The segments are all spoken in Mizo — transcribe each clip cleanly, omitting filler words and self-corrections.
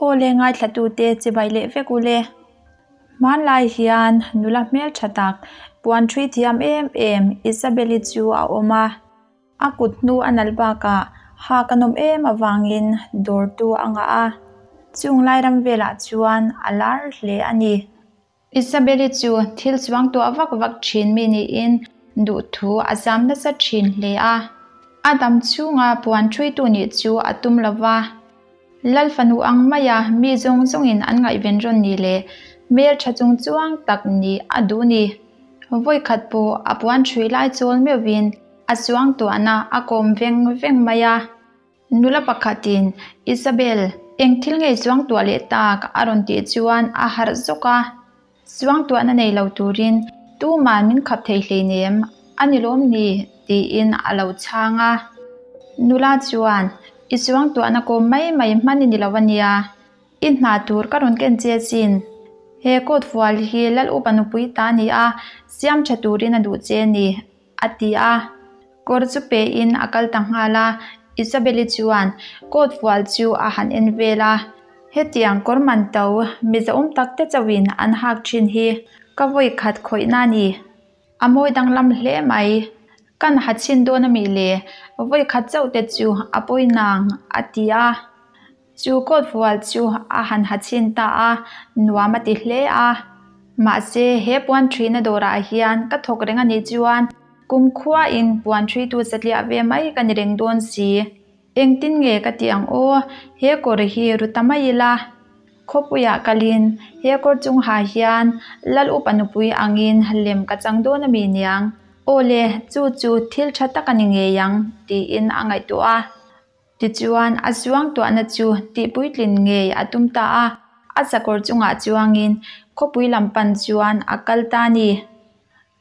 Aw le ngaithlatute chibai leh vek ule. Hmanlai hian nula hmeltha tak puan thui thiam em em Isabel-i chu a awm a. A kut hnu a nalh bakah hak a nawm em avangin dawrtu a ngah a. Chung lai ram velah chuan a lar hle a ni. Isabel-i chu thil chuang tuah vak vak thin mi niin duhthu a zam nasa thin hle a. A dam chhunga puan thuitu nih chu a tum lo va. Lal fanu ang maia mi zawng zawngin an ngaihven rawn nih leh hmeltha chung chuang tak nih a duh ni. Vawikhat pawh a puan thui lai chawl meuhvin a chuang tuahna a kawm veng veng mai a. Nula pakhatin, Isabel, eng thil ngei chuang tuah leh tak? a rawn tih chuan a harh zawk a. Chuang tuahna nei lo turin tuman min khap thei hleinem, a ni lawm ni? tiin a lo chhang a. Nula chuan, I chuang tuahna kawm mai mai hman i ni lo a nia. I hna tur ka rawn ken che chin. He coat fual hi Lal upa nupui ta a ni a, siam tha turin a duh che a ni. A ti a. Kawr chu pein a kal ta nghal a. Isabel-i chuan coat fual chu a han en vel a. Hetiang kawr man to mizoawm tak te chauhin an hak thin hi ka vawi khat khawihna a ni. A mawi danglam hle mai. Kan ha chhin dawn a mi le? Vawi khat chauh te chu a pawi nang, a ti a. Chu coat fual chu a han ha chhin ta a, nuam a ti hle a. Mahse, he puan ṭhuina dawrah hian ka thawk reng a nih chuan kumkhuain puan ṭhuitu satliah ve mai ka ni reng dawn si. Engtin nge ka tih ang aw, he kawr hi ru ta mai ila. Khawpuiah kalin he kawr chungah hian Lal upa nupui angin lem ka chang dawn a mi niang. Aw le, chu chu thil ṭha tak a ni ngei ang, tiin a ngaihtuah a. Tichuan, a suangtuahna chu tihpuitlin ngei a tum ta a, a sakawr chungah chuangin khawpui lam pan chuan a kal ta a ni.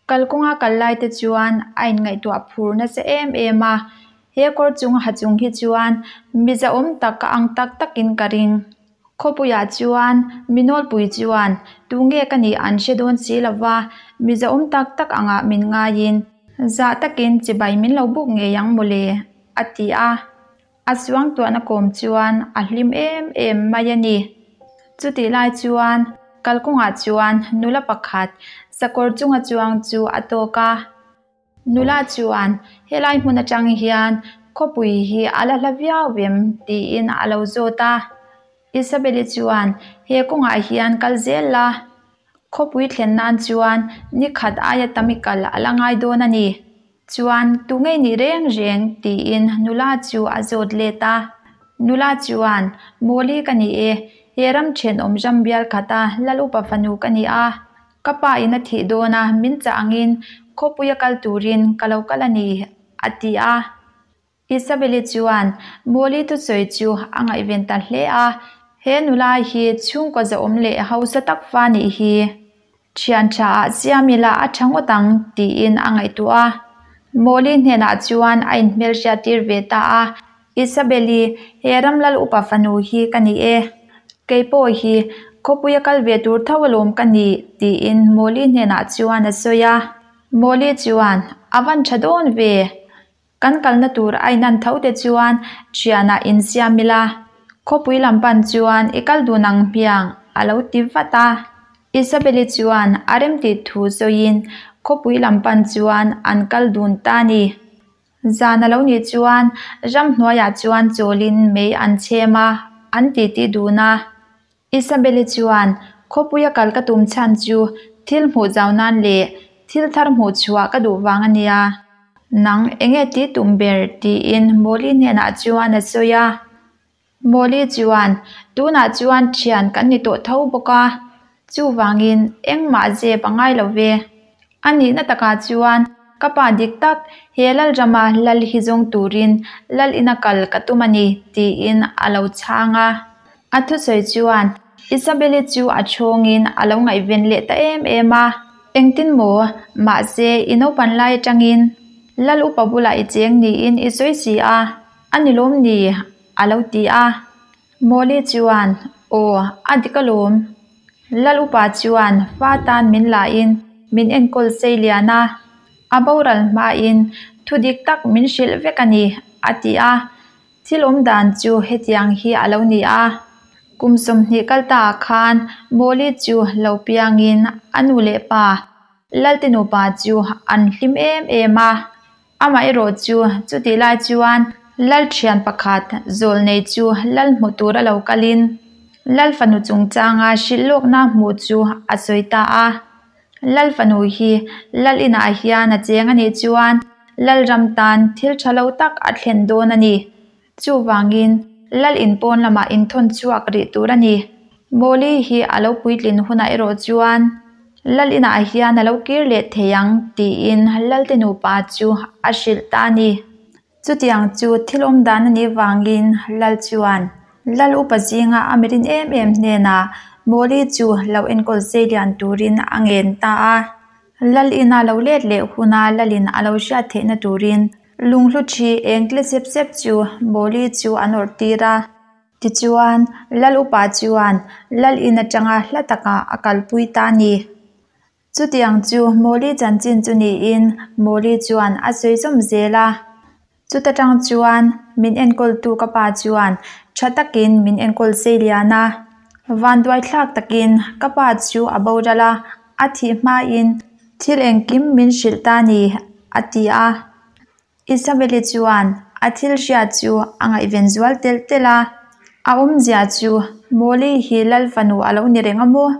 Kalkawnga kal lai te chuan a inngaihtuah phur nasa em em a, he kawr chung ha chung hi chuan mizaawm tak ka ang tak takin ka ring. Khawpuiah chuan mi nawlpui chuan tunge ka nih an hre dawn si lo va, mizaawm tak tak angah min ngaiin zah takin chibai min lo buk ngei ang mawle. A ti a, a suangtuahna kawm chuan a hlim em em mai a ni. Chutih lai chuan kalkawngah chuan nula pakhat sakawr chunga chuang chu a tawk a. Nula chuan, Helai hmun atang hian khawpui hi a la hla viau em? tiin a lo zawt a. Isabel-i chuan, He kawngah hian kal zel la, khawpui thlen nan chuan ni khat aia tam i kal a la ngai dawn a ni. Chuan, tu ngei nih reng reng? tiin nula chu a zawt let a. Nula chuan, Mawli ka ni e, he ram thenawm ram bial khata Lal upa fanu ka ni a. Ka pa in a thih dawn a, min chah angin khawpuia kal turin ka lo kal a ni, a ti a. Isabel-i chuan Mawli thusawi chu a ngaihven ta hle a, He nula hi chhungkaw zahawm leh hausa tak fa nih hi thian tha ah siam ila a tha ngawt ang tiin a ngaihtuah a. Mawli hnenah chuan a inhmelhriat tir ve ta a, Isabel-i, he ram lal upa fanu hi ka ni e. Kei pawh hi khawpuia kal ve tur tho alawm ka ni tiin Mawli hnenah chuan a sawi a. Mawli chuan, A van tha dawn ve. Kan kalna tur a inan tho te chuan thianah insiam ila, khawpui lam pan chuan i kal dun ang hmiang a lo ti vat a. Isabel-i chuan a remtih thu sawiin khawpui lam pan chuan an kal dun ta a ni. Zan a lo nih chuan ramhnuaiah chuan chawlin mei an chhem a, an titi dun a. Isabel-i chuan, Khawpuia kal ka tum chhan chu thil hmuh zau nan leh thil thar hmuh chhuah ka duh vang a nia. Nang enge ti tum ber? tiin Molly hnenah chuan a sawi a. Molly chuan, Tunah chuan thian kan ni tawh tho bawk a, chuvangin engmah zep a ngai lo ve. A nihna takah chuan ka pa dik tak he Lalrama lal hi zawng turin lal ina kal ka tum a ni, tiin a lo chhang a. A thusawi chuan Isabel-i chu a chhawngin a lo ngaihven leh ta em em a. Engtin maw? Mahse, i naupan lai atangin lal upa bulah i cheng niin i sawi si a, a ni lawm ni? a lo ti a. Mawli chuan, Aw, a dik alawm. Lal upa chuan fa tan min lahin min enkawl sei lian a, a boral hmain thu dik tak min hrilh vek a ni, a ti a. Thil awm dan chu hetiang hi a lo ni a. Kum 20 kal taah khan Mawli chu lo piangin a nu leh pa Lalte nupa chu an hlim em em a. Amaherawh chu chutih lai chuan Lal thian pakhat zawlnei chu Lal hmu tura lo kalin Lal fanu chungchanga hrilh lawkna hmuh chu a sawi ta a. Lal fanu hi Lal inah hian a cheng a nih chuan Lal ram tan thil tha lo tak a thlen dawn a ni. Chuvangin Lal in pawn lamah inthawn chhuak rih tur a ni. Mawli hi a lo puitlin hunah erawh chuan Lal inah hian a lo kir leh thei ang tiin Lalte nupa chu a hrilh ta a ni. Chutiang chu thil awm dan a nih vangin Lal chuan Lal upa zinga a mirin em em hnenah Mawli chu lo enkawl sei lian turin a ngen ta a. Lal ina lo let leh huna Lalin a lo hriat theihna turin lunghlu thi eng tle sep sep chu Mawli chu an awrh tir a. Tichuan, Lal upa chuan Lal in atanga hla takah a kalpui ta a ni. Chutiang chu Mawli chanchin chu niin Mawli chuan a sawi zawm zel a. Chuta tang chuan min enkawltu ka pa chuan tha takin min enkawl sei lian a. Vanduai thlak takin ka pa chu a boral a, a thih hmain thil engkim min hrilh ta a ni, a ti a. Isabelle chuan a thil hriat chu a ngaihven zual telh telh a, a awmzia chu Mawli hi Lal fanu a lo ni reng a maw?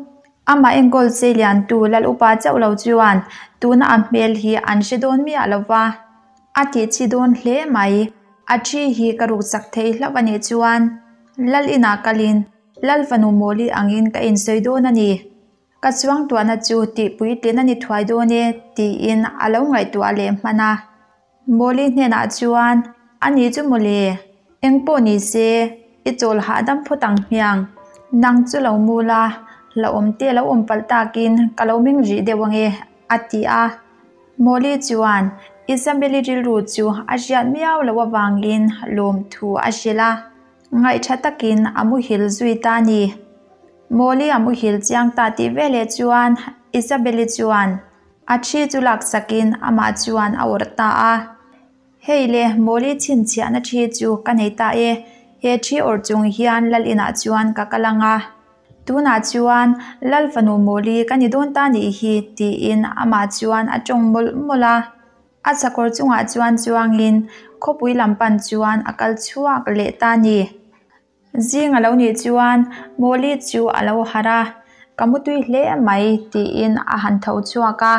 Amah enkawl sei liantu Lal upa chauh lo chuan tuna a hmel hi an hre dawn miah lo va, a tih chi dawn hle mai. A thi hi ka ruksak thei hlauh a nih chuan Lal inah kalin Lal fanu Mawli angin ka insawi dawn a ni. Ka chuangtuahna chu tihpuitlin a ni thuai dawn e, tiin a lo ngaihtuah leh hman a. Mawli hnenah chuan, A ni chu mawle, eng pawh ni se, i chawl hahdam phawt ang hmiang. Nang chu lo mu la, hlauhawm te lo awm palh takin ka lo meng rih deuh ang e, a ti a. Mawli chuan Isabel-i rilru chu a hriat miau loh avangin lawmthu a hrilh a, ngaihtha takin a muhil zui ta a ni. Mawli a muhil chiang ta tih veleh chuan Isabel-i chuan a thi chu laksakin amah chuan a awrh ta a. Hei le, Mawli chhinchhiahna thi chu ka nei ta e, he thi awrh chung hian Lal inah chuan ka kal ang a. Tunah chuan Lal fanu Mawli ka ni dawn ta nih hi tiin amah chuan a tawng mawlh mawlh a. A sakawr chungah chuan chuangin khawpui lam pan chuan a kal chhuak leh ta a ni. Zing a lo nih chuan Mawli chu a lo harh a, Ka mutui hle mai tiin a han tho chhuak a.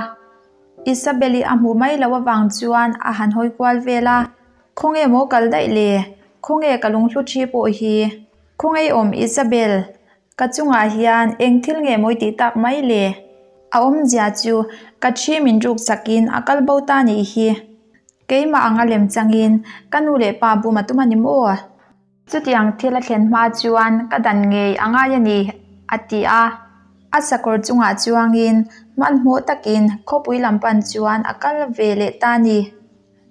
Isabel-i a hmuh mai loh avang chuan a han hawi kual vel a, Khawnge maw kal daih le? Khawnge ka lunghlu thi pawh hi? Khawnge i awm Isabel? Ka chungah hian eng thil nge mawi tih tak mai le? A awmzia chu ka thi min ruk sakin a kal bo ta nih hi. Keimah anga lem changin ka nu leh pa bum a tum a ni maw? Chutiang thil a thlen hma chuan ka dan ngei a ngai a ni, a ti a. A sakawr chungah chuangin hmanhmawh takin khawpui lam pan chuan a kal ve leh ta a ni.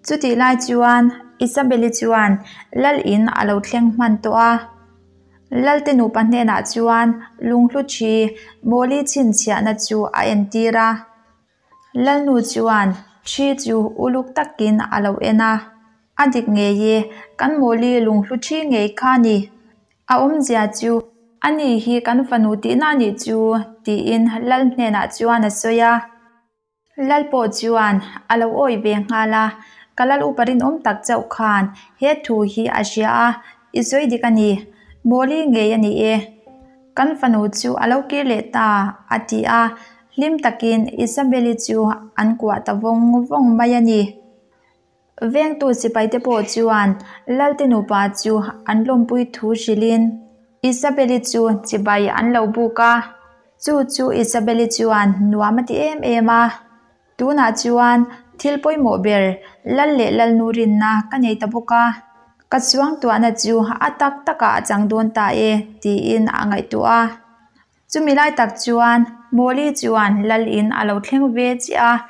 Chutih lai chuan Isabel-i chuan Lal in a lo thleng hman tawh a. Lalte nupa hnenah chuan lunghlu thi Mawli chhinchhiahna chu a entir a. Lalnu chuan thi chu uluk takin a lo en a, A dik ngei e, kan Mawli lunghlu thi ngei kha a ni. A awmzia chu ani hi kan fanu tihna a nih chu, tiin Lal hnenah chuan a sawi a. Lal pawh chuan a lo awih ve nghal a, Ka lal upa rinawm tak chauh khan he thu hi a hria a, i sawi dik a ni, Mawli ngei a ni e. Kan fanu chu a lo kir leh ta, a ti a, hlim takin Isabel-i chu an kuah ta vawng vawng mai a ni. Vengtu sipaite pawh chuan Lalte nupa chu an lawmpui thu hrilhin Isabel-i chu chibai an lo buk a, chu chu Isabel-i chuan nuam a ti em em a. Tunah chuan thil pawimawh ber Lal leh Lalnu rinna ka nei ta bawk a, ka chuangtuahna chu a tak takah a chang dawn ta e tiin a ngaihtuah a. Chumi lai tak chuan Mawli chuan Lal in a lo thleng ve chiah a,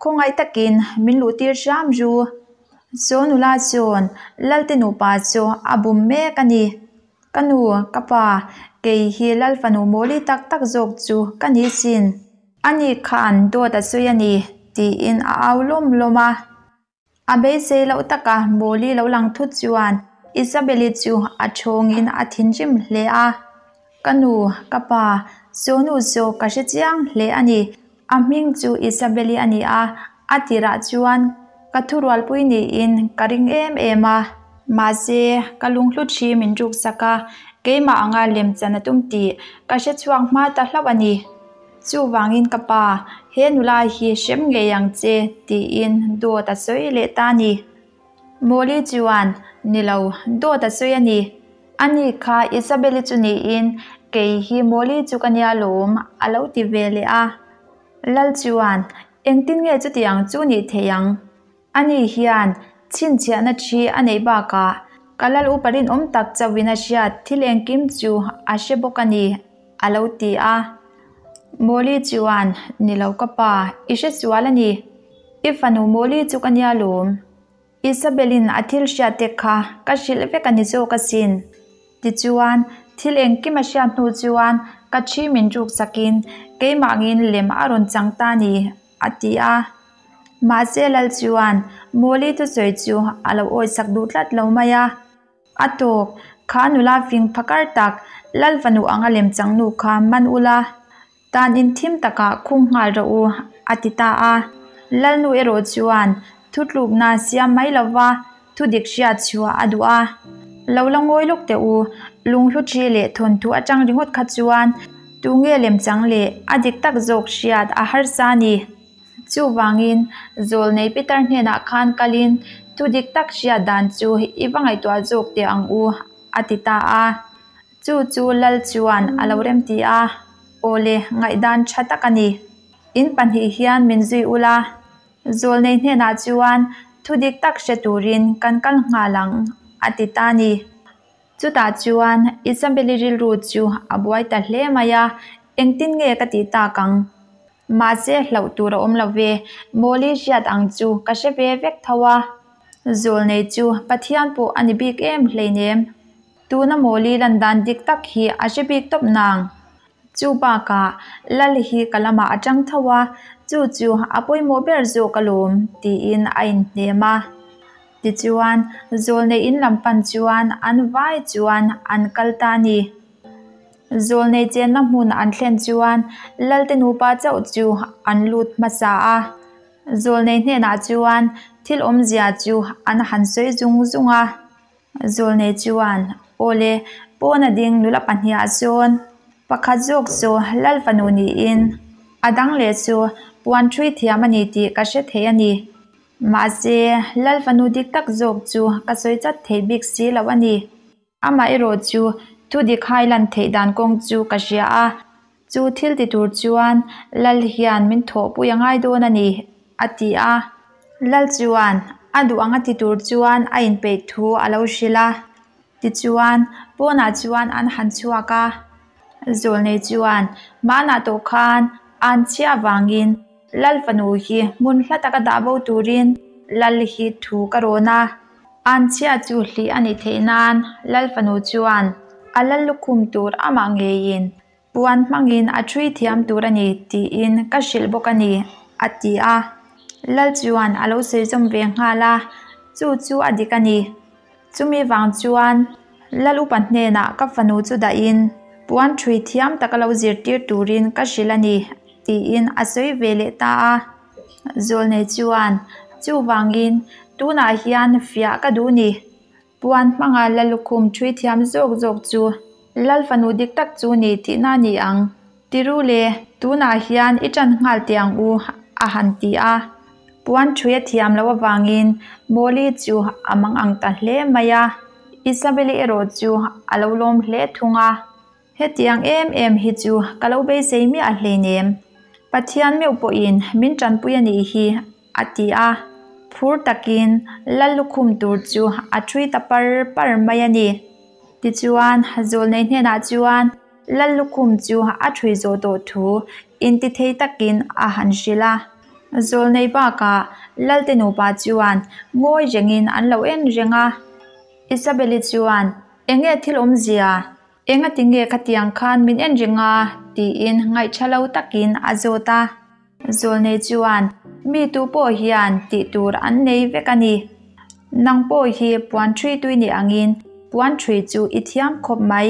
khawngaih takin min luh tir hram ru. Saw nula chuan Lalte nupa chu a bum mek a ni. Ka nu, ka pa, kei hi Lal fanu Mawli tak tak zawk chu ka ni sin. Ani khan dawt a sawi a ni, tiin a au lawm lawm a. A beisei loh taka Mawli lo lang thut chuan Isabel-i chu a thawngin a thinrim hle a. Ka nu, ka pa, saw nu saw ka hre chiang hle a ni. A hming chu Isabel-i a ni a, a tirah chuan ka thurualpui niin ka ring em em a. Mahse, ka lunghlu thi min ruksak a, keimah anga lemchan a tum tih ka hre chhuak hma ta hlauh a ni. Chuvangin ka pa, he nula hi hrem ngei ang che tiin dawt a sawi leh ta a ni. Molly chuan, Ni lo, dawt a sawi a ni. Ani kha Isabel-i chu niin kei hi Molly chu ka nia lawm a lo ti ve leh a. Lal chuan, Engtin nge chutiang chu nih theih ang? Ani hian chhinchhiahna thi a neih bakah ka lal upa rinawm tak chauhin a hriat thil engkim chu a hre bawk a ni, a lo ti a. Molly chuan, Ni lo ka pa, i hre sual a ni. I fanu Molly chu ka nia lawm. Isabel-in a thil hriat te kha ka hrilh vek a ni zawk asin. Tichuan, thil engkim a hriat hnu chuan ka thi min ruk sakin keimahngin lem a rawn chang ta a ni, a ti a. Mahse Lal chuan Molly thusawi chu a lo awisak duh tlat lo mai a. A tawk, kha nula fing phakar tak Lal fanu anga lem chang nu kha man ula. Tan in thim takah khung nghal rawh u, a ti ta a. Lalnu erawh chuan thutlukna siam mai lova thudik hriat chhuah a duh a. Lo la ngawi lawk teh u, lunghlu thi leh thawnthu atang ringawt kha chuan tunge lemchang leh a dik tak zawk hriat a harsa a ni. Chuvangin, Zawlnei Peter hnenah khan kalin thudik tak hriat dan chu i va ngaihtuah zawk teh ang u, a ti ta a. Chu chu Lal chuan a lo rem ti a, Awle, ngaihdan tha tak a ni. In pahnih hian min zui ula, Zawlnei hnenah chuan thu dik tak hre turin kan kal nghal ang, a ti ta a ni. Chutah chuan Isabel-i rilru chu a buai ta hle mai a, Engtin nge ka tih tak ang? Mahse hlauh tur a awm lo ve, Mawli hriat ang chu ka hre ve vek tho a. Zawlnei chu Pathian pawh a ni bik em hleinem. Tuna Mawli lan dan dik tak hi a hre bik tawp nang. Chu bakah Lal hi ka lamah a tang tho a, chu chu a pawimawh ber zawk alawm tiin a inhnem a. Tichuan, Zawlnei in lam pan chuan an vai chuan an kal ta a ni. Zawlnei chenna hmun an thlen chuan Lalte nupa chauh chu an lut hmasa a. Zawlnei hnenah chuan thil awmzia chu an han sawi zung zung a. Zawlnei chuan, Awle, pawna ding nula pahniha sawn pakhat zawk chu Lal fanu niin a dang leh chu puan thui thiam a ni tih ka hre thei a ni. Mahse, Lal fanu dik tak zawk chu ka sawi chat thei bik si lo a ni. Amaherawh chu thu dik hai lan theih dan kawng chu ka hria a, chu thil ti tur chuan Lal hian min thawhpui a ngai dawn a ni, a ti a. Lal chuan a duh ang a ti tur chuan a inpeih thu a lo hrilh a. Tichuan, pawnah chuan an han chhuak a. Zawlnei chuan hmanah tawh khan an chhia vangin Lal fanu hi hmun hla taka dah bo turin Lal hi thu ka rawn a. Anchhia chu hlih a nih theih nan Lal fanu chuan a lal lukhum tur amah ngeiin puan hmangin a thui thiam tur a ni tiin ka hrilh bawk a ni, a ti a. Lal chuan a lo sawi zawm ve nghal a, chu chu a dik a ni. Chumi vang chuan Lal upa hnenah ka fanu chu dahin puan thui thiam taka lo zirtir turin ka hrilh a ni, tiin a sawi ve leh ta a. Zawlnei chuan, Chuvangin, tunah hian fiah ka duh ni. Puan hmanga la lukhum thui thiam zawk zawk chu Lal fanu dik tak chu ni tihna a ni ang. Tiru le, tunah hian i ṭan nghal teh ang u, a han ti a. Puan thui a thiam loh avangin Mawli chu a mang ang ta hle mai a. Isabel-i erawh chu a lo lawm hle thung a. Hetiang em em hi chu ka lo beisei miah hleinem. Pathian meuh pawhin min tanpui a nih hi, a ti a. Phur takin Lal lukhum tur chu a thui ta par par mai a ni. Tichuan, Zawlnei hnenah chuan Lal lukhum chu a thui zawh tawh thu intithei takin a han hrilh a. Zawlnei bakah Lalte nupa chuan ngawi rengin an lo en reng a. Isabel-i chuan, Enge thil awmzia? Engati nge khatiang khan min en reng a? tiin ngaihṭha lo takin a zawt a. Zawlnei chuan, Mi tu pawh hian tih tur an nei vek a ni. Nang pawh hi puan ṭhui tui ni angin puan ṭhui chu i thiam khawp mai.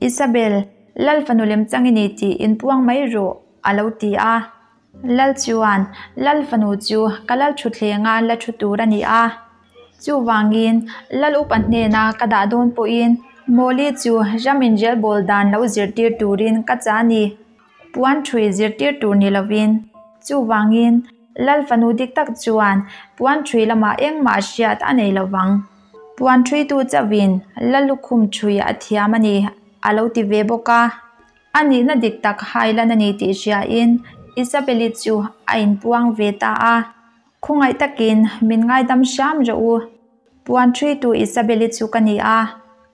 Isabel. Lal fanu lemchang i ni tih inpuang mai rawh, a lo ti a. Lal chuan, Lal fanu chu ka lal thuthlenga la thu tur a ni a. Chuvangin, Lal upa hnena ka dah dawn pawhin Mawli chu ram inrelbawl dan lo zirtir turin ka chah a ni. Puan ṭhui zirtir tur ni lovin. Chuvangin, Lal fanu dik tak chuan puan ṭhui lamah engmah hriat a nei lo vang. Puan ṭhuitu chauhin Lal lukhum ṭhui a thiam a ni, a lo ti ve bawk a. A nihna dik tak hailan a ni tih hriain Isabel-i chu a inpuang ve ta a. Khawngaih takin min ngaidam hram rawh u. Puan ṭhuitu Isabel-i chu ka ni a,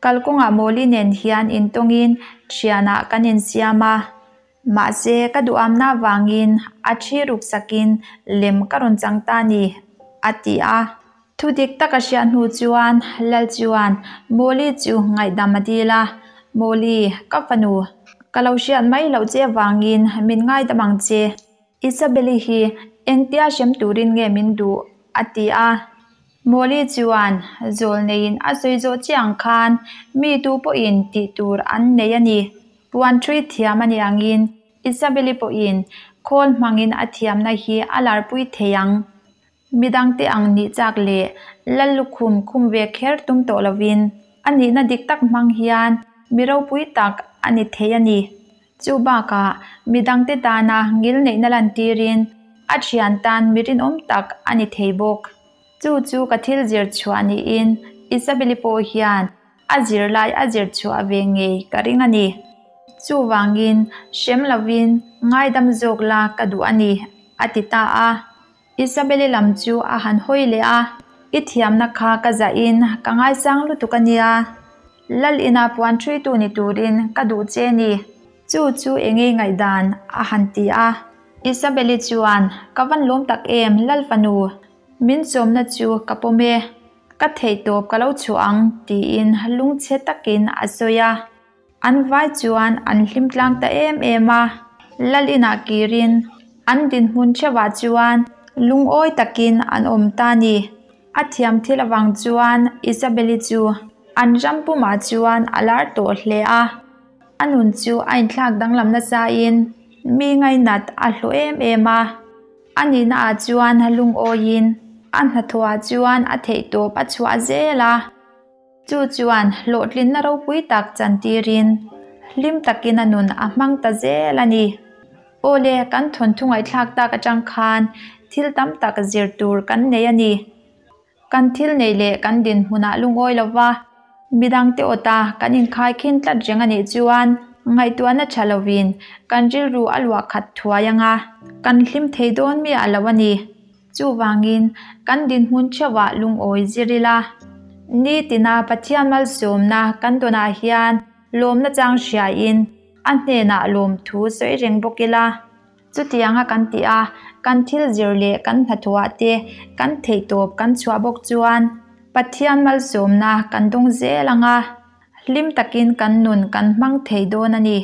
kalkawngah Mawli nen hian intawngin ṭhianah kan insiam a. Mahse, ka duhamna avangin a ṭhi ruksakin lem ka rawn chang ta ni, a ti a. Thu dik tak a hriat hnu chuan Lal chuan Mawli chu ngaihdam a dil a, Mawli, ka fanu, ka lo hriat mai loh che avangin min ngaidam ang che. Isabeli hi engtia hrem turin nge min duh? a ti a. Mawli chuan zawlneiin a sawi zawh chiah ang khan mi tu pawhin tih tur an nei a ni. Puan ṭhui thiam a ni angin Isabeli pawhin khawl hmangin a thiamna hi a larpui thei ang. Midangte ang nih chak leh lal lukhum khum ve kher tum tawh lovin a nihna dik tak hmang hian mi ropui tak a ni thei a ni. Chu bakah midangte tana ngilneihna lantirin a thian tan mi rinawm tak a ni thei bawk. Chu chu ka thil zir chhuah niin Isabeli pawh hian a zirlai a zir chhuah ve ngei ka ring a ni. Chuvangin hrem lovin ngaidam zawk la ka duh a ni, a ti ta a. Isabelle lam chu a han hawi leh a, I thiamna kha ka zahin ka ngaisang lutuk a nia. Lal ina puan ṭhuitu ni turin ka duh che ni. Chu chu eng ei ngaihdan? a han ti a. Isabelle chuan, Ka van lawm tak em, Lal fanu. Min sawmna chu ka pawm e. Ka theihtawp ka lo chhuah ang, tiin lungchhe takin a sawi a. An vai chuan an hlim tlang ta em em a, Lal inah kirin an dinhmun theuhah chuan lungawi takin an awm ta a ni. A thiam thil avang chuan Isabel-i chu an ram pumah chuan a lar tawh hle a, a nun chu a inthlak danglam nasain mi ngainat a hlawh em em a. A nihnaah chuan lungawiin a hnathawhah chuan a theihtawp a chhuah zel a. Chu chuan hlawhtlinna ropui tak chantirin hlim takin a nun a hmang ta zel a ni. Awle, kan thawnthu ngaihthlak tak atang khan thil tam tak zir tur kan nei a ni. Kan thil neih leh kan dinhmunah lungawi lova midangte awta kan inkhai khin tlat reng a nih chuan ngaihtuahna tha lovin kan rilru a luah khat thuai anga kan hlim thei dawn miah lo a ni. Chuvangin, kan dinhmun theuhah lungawi zir ila. Nitina Pathian malsawmna kan dawnah hian lawmna chang hriain a hnenah lawmthu sawi reng bawk ila. Chutianga kan tih a, kan thil zir leh kan hnathawhah te kan theihtawp kan chhuah bawk chuan Pathian malsawmna kan dawng zel ang a, hlim takin kan nun kan hmang thei dawn a ni.